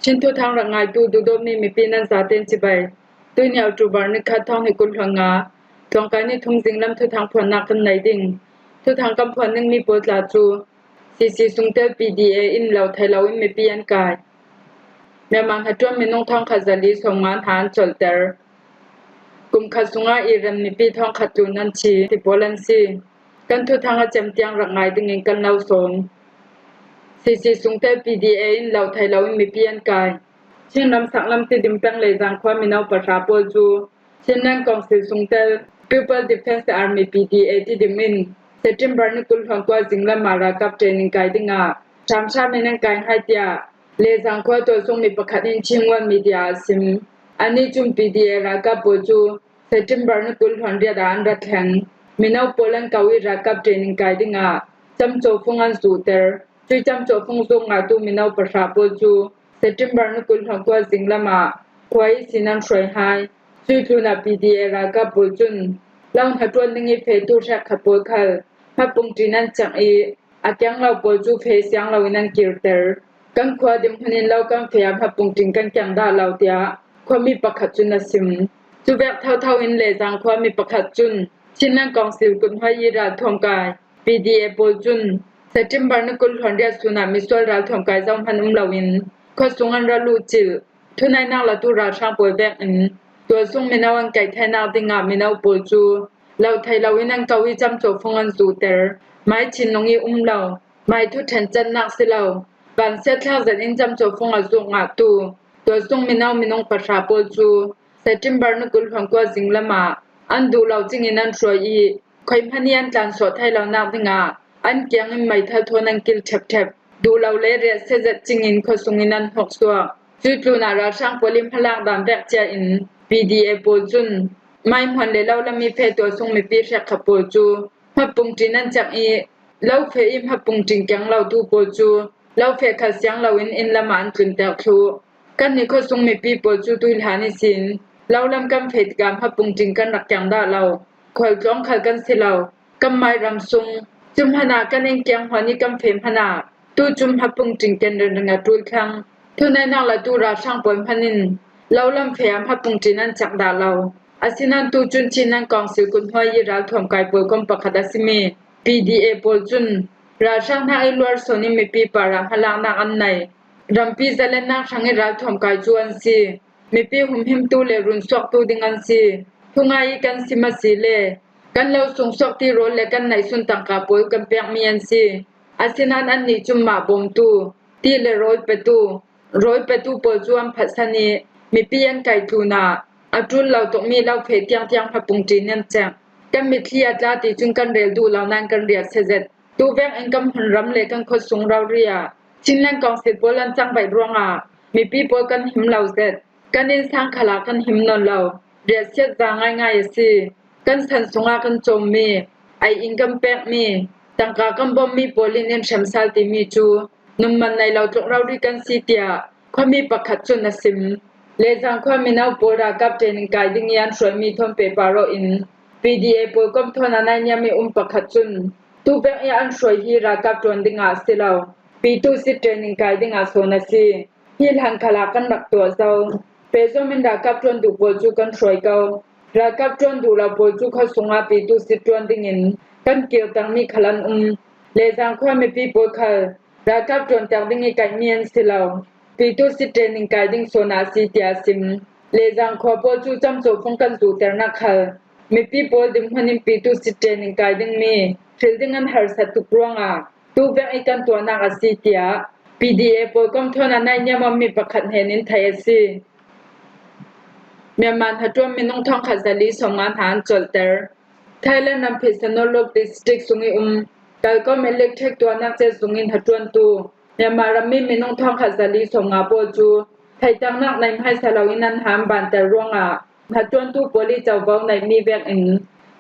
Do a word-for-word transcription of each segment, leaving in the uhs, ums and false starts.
Chin thuthang rak ngaitu duhdawtmi mipi nan zaten cibai. Tuini October ni khat thawng hnih kul hluan nga, tlawngkai ni thum zinglam thuthang phuannak kan nei ding. Thuthang kan phuan dingmi pawl tla cu C C Sungtel P D A in lo thei loin mipi an kai. Myanmar hnaṭuan minung thawngkhat zali sawmnga hna an colhter. Kum khat sungah Iran mipi thawngkhat tlun an thi ti pawl an si. Kan thuthang a cem tiang rak ngai dingin kan lo sawm. C C Sungtel P D A in lo thei loin mipi an kai. Chin ram saklam Tidim peng le Zangkhua mino pahra pawl cu Chinland Council Sungtel People Defense Army P D A Tidim in September ni kul hluan kua zinglam ah ralkap training kai dingah ṭhamṭham in an kai hai tiah le Zangkhua tualsung mi pakhat in Chin World Media a sim. Anih cun P D A ralkap pawl cu September ni kul hluan riat ah an ra thleng. Mino pawl an ko i ralkap training kai dingah camcaw fung an zuhter. Cui camcaw fung zuk ngahtu mino pahra pawl cu September ni kul hluan kua zinglam ah khua ihsin an hruai hai. Cui tlunah P D A ralkap pawl cun lo hnaṭuan ding i fehtu hrekkhat pawl khal hmapung ṭin an cek i a keng lo pawl cu feh siang loin an kirter. Kan khua dinhmun in lo kan feh ah hmapung ṭin kan keng dah lo, tiah khuami pakhat cun a sim. Cuvek thotho in le Zangkhua mi pakhat cun Chinland Council kuthnuai i ralthuam kai P D A pawl cun September ni kul hluan riat sun ah misual ralthuam kai zohman um loin khuasung an ra luh cilh. Thunainak latu ralhrang pawl vekin tualsung mino an kaih thainak dingah mino pawl cu lo thei loin an ko i camcaw fung an zuhter. Mai thin nung i um lo, mai thu ṭhen cannak si lo, vansiat thlak zet in camcaw fung a zuk ngahtu tualsung mino minung pahra pawl cu September ni kul hluan kua zinglam ah an duh lo cingin an hruai i khuaihman i an tlan sawh thai lonak dingah an kiang in meithal thawn an kil ṭhepṭhep. Duh lo le riahsia zet cingin khuasung in an hnok suak. Cui tlunah ralhrang pawl i hmalak dan vek cia in P D A pawl cun maihmuan le lo lam i feh tualsung mipi hrekkhat pawl cu hmapung ṭin an cek i lo feh i hmapung ṭin keng lotu pawl cu lo feh khal siang loin inn lam ah an tlunter thluh. Kan ni khuasung mipi pawl cu tuihlan ihsin lo lam kan feh tikah hmapung ṭin kan rak keng dah lo. Khualtlawng khal kan si lo. Kan mai ram sung cu hmanh ah kan inn kiang hmuan i kan feh hmanh ah tu cu hmapung ṭin ken ringring a ṭul thlang. Thunainak latu ralhrang pawl hmanh in lo lam feh ah hmapung ṭin an cek dah lo. Asinain tu cun Chinland Council kuthnuai i ralthuam kai pawl kom pakhat a simi P D A pawl cun ralhrang hna i luar sawn in mipi par ah hmalaknak an nei. Rampi zalennak hrang i ralthuam kai cu an si. Mipi humhimtu le runsuaktu ding an si. Thungai i kan sim a si le kan lo sungsuak ti rawl le kan neihsun tangka pawl kan pekmi an si. Asinain annih cun mah bawmtu ti le rawl petu, rawl petu pawl cu an phatsan i mipi an kaih tlunah a ṭul lo tukmi lo feh tiangtiang hmapung ṭin an cek. Kan mitthli a tla ti cun kan rel duh lo nain kan riahsia zet. Tuvek in kan hmunram le kan khuasung rori ah Chinland Council pawl an cangvaih ruangah mipi pawl kan him lo zet. Kan innsang khal ah kan him nawn lo. Riahsiat za ngaingai a si. Kan san sungah kan cawmmi, ei in kan pekmi, tangka kan bawmmi pawl in in hrem sal timi cu nunman nei lo tluk rori kan si, tiah khuami pakhat cun a sim. Lezang khua mino pawl ralkap training kai ding i an hruaimi thawn pehpar awh in P D A pawl kom thawn a naihniam i um pakhat cun tuvek i an hruai hi ralkap ṭuan dingah a si lo, pitu sit training kai dingah sawn a si. Hi hlan khal ah kan rak tuah zo. Pehzom in ralkap ṭuan duh pawl cu kan hruai ko. Ralkap ṭuan duh lo pawl cu khuasung ah pitu sit ṭuan dingin kan kirtermi khal an um. Lezang khua mipi pawl khal ralkap ṭuanter ding i kaihmi an si lo. Pitu sit training kai ding sawn ah a si, tiah a sim. Lezang khua pawl cu camcaw fung kan zuhternak khal mipi pawl dinhmun in pitu sit training kai dingmi hril ding an harsat tuk ruangah tuvek i kan tuahnak a si, tiah P D A pawl kom thawn a naihniam a mi pakhat hnen in theih a si. Myanmar hnaṭuan minung thawngkhat zali sawmnga hna an colhter. Thailand ram Phitsanulok district sung i um Kalkom electric tuahnak cel sung i hnaṭuantu Myanmar rammi minung thawngkhat zali sawmnga pawl cu theihternak nei hmaisa loin an hna an banter ruangah hnaṭuantu pawl i covo neihmi vekin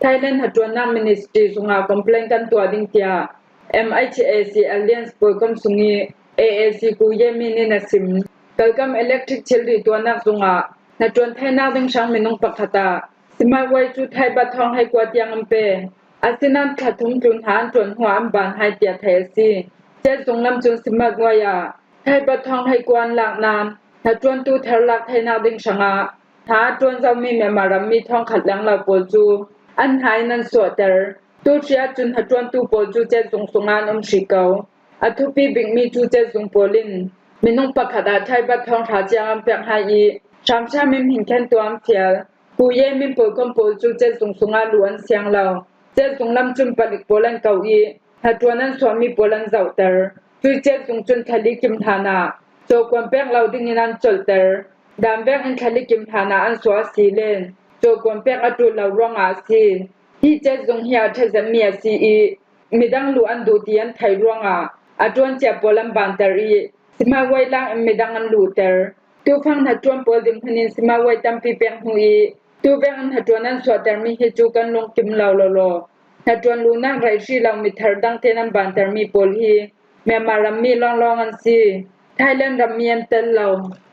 Thailand hnaṭuannak ministry sungah complaint kan tuah ding tiah M H A C Alliance pawl kom sung i A A C Ku Ye Min in a sim. Kalkam electric thilri tuahnak zungah hnaṭuan thainak ding hrang minung pakhat ah simalwai cu thaibat thawng hleikua tiang an pe. Asinain thla thum tlun hna an ṭuan hnuah an ban hai tiah theih a si. Cel zung lam cun simalwai ah thaibat thawng hleikua an lak nain hnaṭuantu tharlak theinak ding hrangah hna a ṭuan zomi Myanmar rammi thawngkhat lenglo pawl cu an hna in an suahter. Tu hriat cun hnaṭuantu pawl cu cetzung sungah an um hrih ko. A thupi bikmi cu cetzung pawl in minung pakhat ah thaibat thawng hra ciang an pek hna i hramhram in hminthlen tuah an fial. Kuye min pawlkom pawl cu cetzung sungah luh an siang lo. Cetzung lam cun palik pawl an ko i hnaṭuan an suahmi pawl an zohter. Cui cetzung cun thla li kim hlanah cawkuan pek lo dingin an colhter. Dan vek in thla li kim hlanah an suah a si len cawkuan pek a ṭul lo ruangah a si. Hi cetzung hi a ṭha zetmi a si i midang luh an duh ti an theih ruangah a ṭuan cia pawl an banter i sima wai lak in midang an luhter. Tufang hnaṭuan pawl dinhmun in sima wai tampi pek hnu i tuvek in hnaṭuan an suahtermi hi cu kan lungkim lo lawlaw hnaṭuan luhnak rei hrih lo mithar dangte nan bantermi pawl hi Myanmar rammi lawnglawng an si. Thailand rammi an tel lo.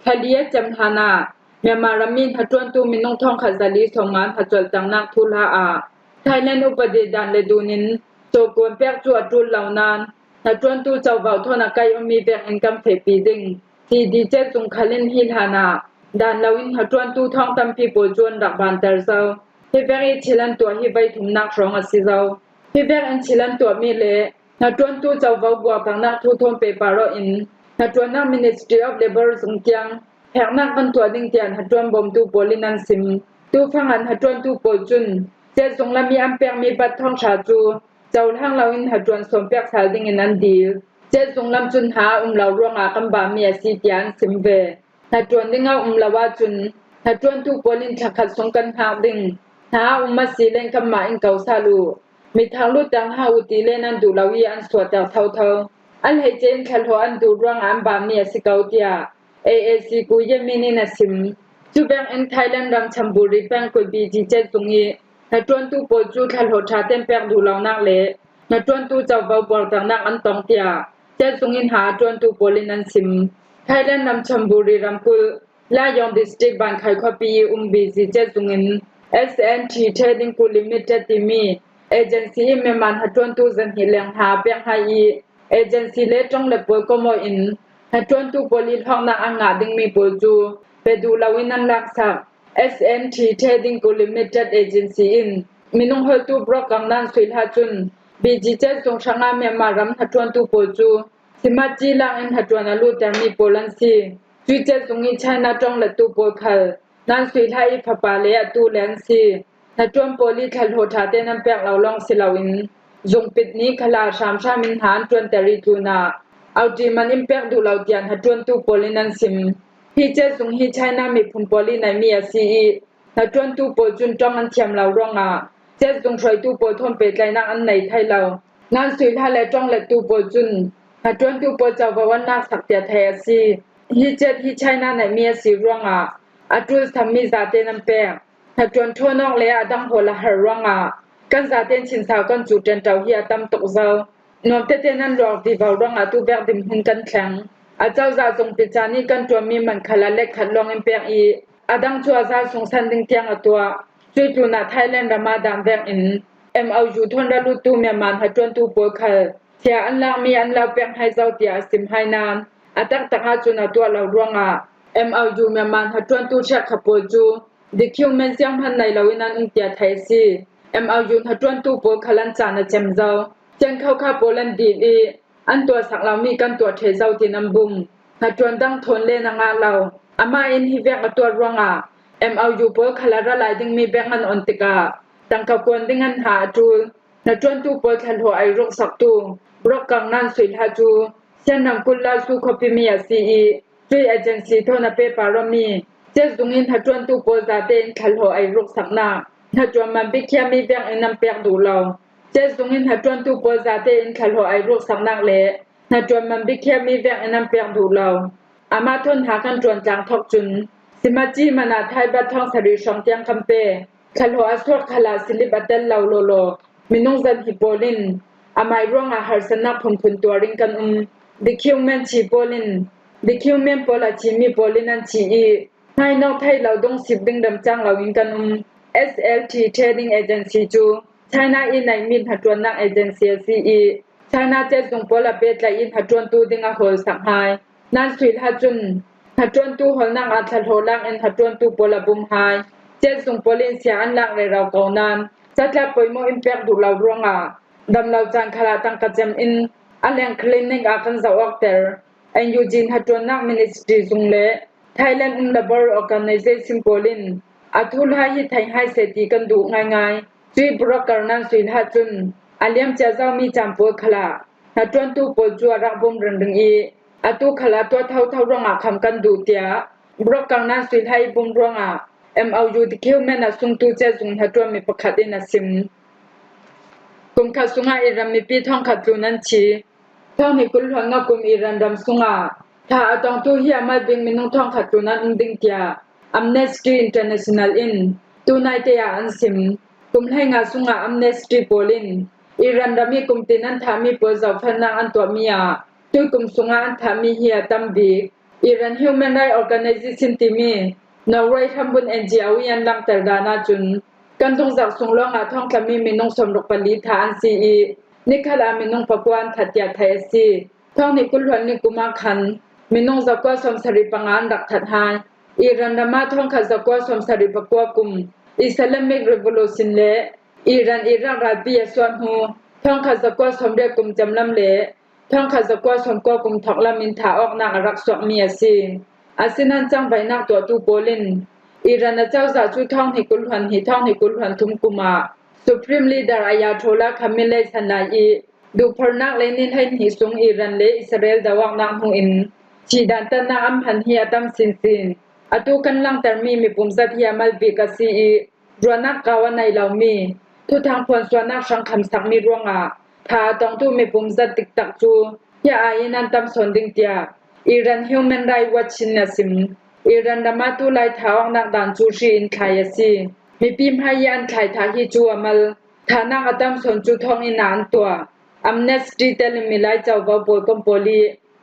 Thla li a cem hlanah Myanmar rammi hnaṭuantu minung thawngkhat zali sawmnga hna colhternak thuhla ah Thailand upadi dan le dunin cawkuan pek cu a ṭul lo nain hnaṭuantu covo thawn a kaih ummi vek in kan fehpi ding ti di cetzung khal in hi hlanah dan loin hnaṭuantu thawng tampi pawl cu an rak banter zo. Hi vek i thil an tuah hi vei thumnak hrawng a si zo. Hi vek in thil an tuahmi le hnaṭuantu covo buakternak thu thawn pehpar awh in hnaṭuannak Ministry of Labour zung tiang heknak kan tuah ding tiah hnaṭuan bawmtu pawl in an sim. Tufang ah hnaṭuantu pawl cun cetzung lam i an pekmi bat thawng hra cu cohlang loin hnaṭuan sawm pek sal dingin an dil. Cetzung lam cun hna a um lo ruangah kan bami a si tiah an sim ve. Hnaṭuan ding a um lo ahcun hnaṭuantu pawl in thlakhat sung kan hngak ding, hna a um a si len kanmah in ko sal u, mithar lutter hna u ti le nan duh lo i an suahter thotho. An hleice in thlahlawh an duh ruangah an bami a si ko tiah A A C Kuye Min in a sim. Cubek in Thailand ram Chonburi peng kulh B G cetzung i hnaṭuantu pawl cu thlahlawh ṭha ten pek duh lonak le hnaṭuantu covo buarternak an tong tiah cetzung in hna a ṭuantu pawl in an sim. Thailand ram Chonburi ramkulh Layong District Bankhai khuapi i um B G cetzung in S N T Trading Co Limited timi agency in Myanmar hnaṭuantu zahnih leng hna a pek hna i agency le ṭong le pawl kom awh in hnaṭuantu pawl i hlawknak an ngah dingmi pawl cu pe duh loin an laksak. S N T Trading Co Limited Agency in minung holtu broker Nan Sui Hla cun B G cetzung hrangah Myanmar ram hnaṭuantu pawl cu simaci lak in hnaṭuan a luhtermi pawl an si. Cui cetzung i China ṭonglettu pawl khal Nan Sui Hla i fapa le atu le an si. Hnaṭuan pawl i thlahlawh ṭha te nan pek lo lawng si loin zungpit ni khalah hramhram in hna an ṭuanter i tlunah auṭi man in pek duh lo tiah hnaṭuantu pawl in an sim. Hi cetzung hi China miphun pawl i neihmi a si i hnaṭuantu pawl cun ṭong an thiam lo ruangah cetzung hruaitu pawl thawn pehtlaihnak an nei thei lo. Nan Sui Hla le ṭonglettu pawl cun hnaṭuantu pawl covo an laksak tiah theih a si. Hi cet hi China neihmi a si ruangah a ṭul sammi zate nan pek. Hnaṭuan ṭhawn awk le a dang hawl a har ruangah kan zaten Chin sau kan cu ṭanṭo hi a tam tuk zo. Nuam tete nan luak vivo ruangah tuvek dinhmun kan thleng. A cozah zungpit caan i kan ṭuanmi man khal a letkhat lawng in pek i a dang cu a zal sungsan ding tiang a tuah. Cui tlunah Thailand ram ah dan vek in M O U thawn ra luttu Myanmar hnaṭuantu pawl khal thia an lakmi an lo pek hai zo tiah a sim hai nain a taktak ahcun a tuah lo ruangah M O U Myanmar hnaṭuantu hrekkhat pawl cu document sianghman nei loin an um tiah theih a si. M O U hnaṭuantu pawl khal an caan a cem zo. Cen khokha pawl an dil i an tuahsak lomi kan tuah ṭheh zo tiin an bum. Hnaṭuan dang thawn len a ngah lo. Amah in hi vek a tuah ruangah M O U pawl khal a ra lai dingmi bank an on tikah tangka kuan ding an hna a ṭul. Hnaṭuantu pawl thlahlawh ei ruksaktu broker Nan Sui Hla cu Sian ramkulh Lalsu khuapi mi a si i cui agency thawn a pehpar awmi cetzung in hnaṭuantu pawl zate in thlahlawh ei ruksaknak hnaṭuan man bikhiami vek in an pek duh lo. Cetzung in hnaṭuantu pawl zate in thlahlawh ei ruksaknak le hnaṭuan man bikhiami vek in an pek duh lo. Amah thawn hna kan ṭuan tlang thawk cun simaci man ah thaibat thawng sarih hrawng tiang kan pe. Thlahlawh a suak khal ah silip a tel lo lawlaw minung zahnih pawl in amai ruangah harsatnak phunphun tuar in kan um. Document thi pawl in document pawl a thimi pawl in an thi i hnainawk theih lo dong sip ding remcang loin kan um. S L T Trading Agency cu China i neihmi hnaṭuannak agency a si i China cetzung pawl a pehtlaih i hnaṭuantu ding a hawlsak hai. Nan Sui Hla cun Hnaṭuantu holnak ah thlahlawh lak in hnaṭuantu pawl a bum hai, ciatzung pawl in sia an lak rero ko nain, catlap poimawh in pek duh lo ruangah, damlo caan khalah tangka cem in a leng clinic ah kan zoh awkter, N U G hnaṭuannak ministry zung le Thailand um Labour Organization pawl in a thuhla hi thei hai seh ti kan duh ngaingai. Cui broker nan sui hlah cun a liamcia zomi caan pawl khalah hnaṭuantu pawl cu a rak bum ringring i, atu khalah tuah thotho ruangah kham kan duh, tiah broker nan sui hlah i bum ruangah M O U document a sungtu ciatzung hnaṭuanmi pakhat in a sim. Kum khat sungah Iran mipi thongkhat tlun an thi. Thonghnih kul hluan nga kum Iran ram sungah thla a tongtu hi a mal bik minung thongkhat tlun an um ding, tiah Amnesty International in tunaite ah an sim. Kum hleinga sungah Amnesty pawl in Iran ram i kumtin an thahmi pawl zohfelnak an tuahmi ah, tuikum sungah an thahmi hi a tam bik. Iran Human Rights Organization timi Norway hrambun N G O i an langhter dan ahcun, kan dungzak sung lawngah thawngtlami minung sawmruk pali thah an si i, nikhat ah minung pakua an that tiah theih a si. Thonghnih kul hluan ni kum ah khan minung zakua sawmsarih panga an rak that hai. Iran ram ah thongkhat zakua sawmsarih pakua kum Islamic Revolution le Iran Iraq ralpi a suah hnu, thongkhat zakua sawmriat kum cemlam le thongkhat zakua sawmkua kum thawk lam in thah awknak a rak suakmi a si. Asinain cangvaihnak tuahtu pawl in Iran acozah cu thonghnih kul hluan hnih, thonghnih kul hluan thum kum ah Supreme Leader Ayatollah Khamenei san lai i, duhphornak le ni hleihnih sung Iran le Israel do awknak hnu in thihdan tannak an hman hi a tam sinsin. Atu kan langhtermi mipum zat hi a mal bik a si i, ruahnak kau a nei lomi, thuthang phuansuahnak hrang khamsakmi ruangah thla a tongtu mipum zat tiktak cu hi ai in an tam sawn ding, tiah Iran Human Rights Watch in a sim. Iran ram ah tulai thah awknak dan cu hri in thlai a si. Mipi hmai i an thlai thah hi cu a mal. Thahnak a tam sawn cu thawnginn ah an tuah. Amnesty telmi lai covo pawl kom pawl i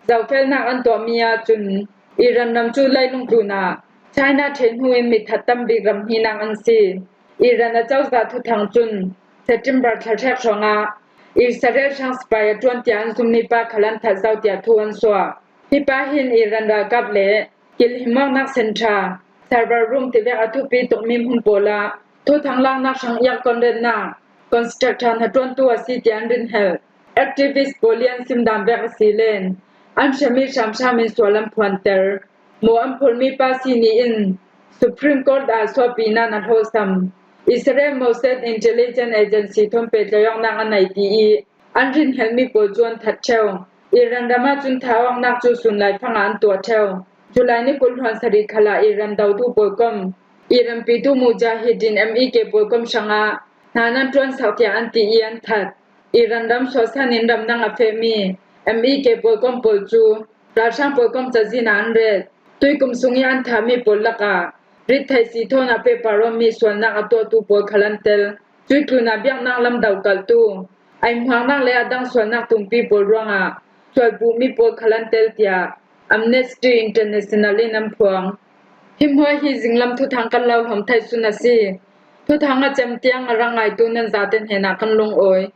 zohfelnak an tuahmi ahcun Iran ram cu leilung tlun ah China ṭheh hnu in mi that tam bik ram hnihnak an si. Iran acozah thuthang cun September thla hrek hrawngah Israel hrang sipai a ṭuan tiah an zummi pa khal an that zo tiah thu an suah. Hi pa hin Iran ralkap le kilhimawknak senṭha, server room tivek a thupi tukmi hmun pawl ah thuthang laknak hrang i a konrennak constructor hnaṭuantu a si tiah an rinhelh. Activist pawl i an simdan vek a si len an hremi hramhram in sual an phuanter. Maw an phurmi pa si ni in Supreme Court ah suahpi nan a hlawhsam. Israel Mossad Intelligence Agency thawn pehtlaih awknak a nei ti i an rinhelmi pawl cu an that ṭheu. Iran ram ahcun thah awknak cu sun lai phang ah an tuah ṭheu. July ni kul hluan sarih khal ah Iran dotu pawl kom, Iran pitu Mujahideen M E K pawl kom hrangah hna nan ṭuansak tiah an ti i an that. Iran ram suahsan in ramdang a fehmi M E K pawl kom pawl cu ralhrang pawl kom cazin ah an ret. Tuikum sung i an thahmi pawl lakah ritthei si thawn a pehpar awmi sualnak a tuahtu pawl khal an tel. Cui tlun ah biaknak lam dokalhtu, aihmuaknak le a dang sualnak tumpi pawl ruangah sualpuhmi pawl khal an tel tiah Amnesty International in an phuang. Hi hmuai hi zinglam thuthang kan lo hlawm thei sun a si. Thuthang a cem tiang a rak ngaitu nan zate hnenah kan lungawi.